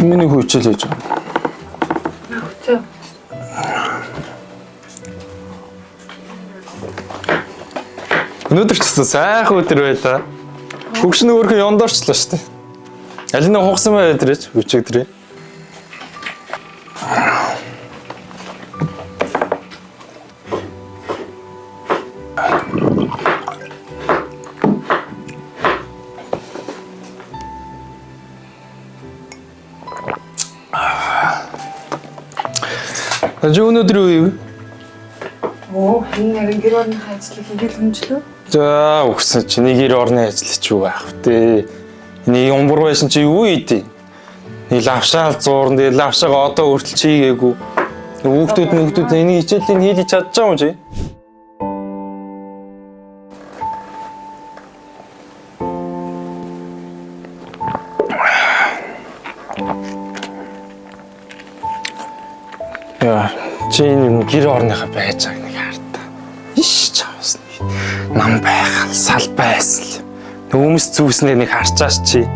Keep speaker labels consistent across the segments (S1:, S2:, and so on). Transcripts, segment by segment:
S1: Миний хүү хичээл хийж байгаа.
S2: Хүчээ.
S1: Өнөөдөр ч гэсэн сайхан өдөр байлаа. Хөгшин өөрхөн ёндорчлоо шүү дээ. Аль нэг хугасан бай өдрөөч өчигдрээ. Ажи өнөөдөр юу юм?
S2: Оо, энэ нэрэн гэр орныхаа ажлыг хийгээл хүнжлөө.
S1: За өгсөн чи нэг гэр орны ажил чи юу байх вэ? Нэг юмбар байсан чи юу ийдээ? Нэг лавшаал зуурн дээр лавшаага одоо хүртэл чигээгүй. Хүүхдүүд мөхтүүд энийг хичээлийг хийлж чадж байгаа юм чи? Яа, чи энэ гэр орныхаа байж байгааг нэг хартаа. Иш чамс нэг нам байх, сал байсан. Хүмүүс зүүснээр нэг харчааш чи.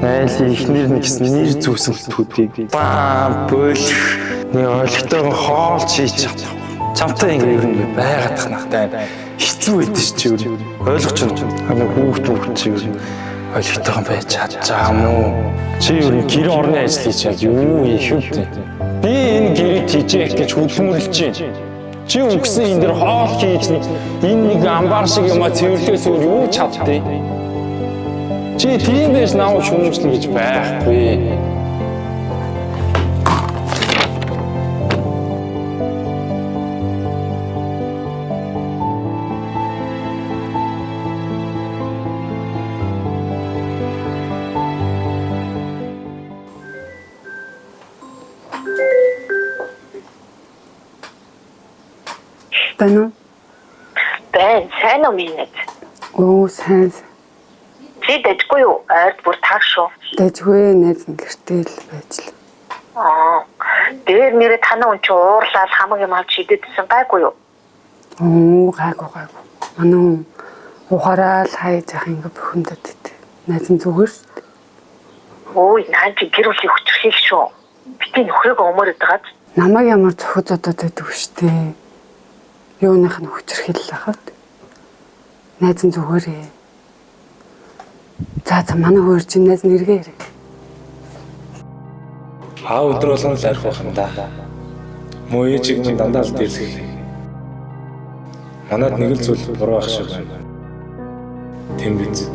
S1: Айл ихнэр нэг гэсэн нэр зүүсэн төдий. Баа бөлх нэг ойлгохтойгоо хоол чийж чадах. Чамтай ингээ ер нь байгаад тах нахтай. Хэцүү байдаг ш чи ер нь. Ойлгож байна. Нэг хүүхд хүүхд чи ер нь ойлгохтойгоо байж чадж байгаа юм уу? Чи ер нь гэр орны ажил хийж чад юу их юм бэ? Би энэ гэрийг тийжээх гэж хөдөлмөрлөж байна. Чи үгсэн энэ дэр хоол хийж нэг энэ нэг амбар шиг юм а цэвэрлэхээс өөр юу чаддээ? Чи тийм байж намайг шүүмжлэн гэж байхгүй.
S2: Байна уу?
S3: Байна. Сайн уу минь?
S2: Оо, сайн.
S3: Чи дэжгүй юу? Ойрд бүр таг шүү.
S2: Дэжгүй найз нь гэртээ л байж л.
S3: Аа. Дээр нэрээ танаа хүн чи уурлаад хамаг юм авч шидэдсэн гайгүй юу?
S2: Оо, гайгүй гайгүй. Манай хүн ухаараа л хайж яах ингээ бухимдаад ит. Найз нь зүгээр шүү дээ.
S3: Өөй, наа чи гэр бүлийн хүчрхийл шүү. Бити нөхрөөгөө өмөр өдгөөд.
S2: Намайг ямар цохиц одод байдаг шүү дээ. Юуных нь хүчрхийлэл ахад. Найз нь зүгээрээ. За за манай хөр чинь найз нь эргээ эргээ.
S4: Аа өдөр болгоно л арх байх юм да. Муу ээжийг минь дандаа л дээрлэх. Манад нэг л зүйл буруу ах шиг байна. Тэм биз.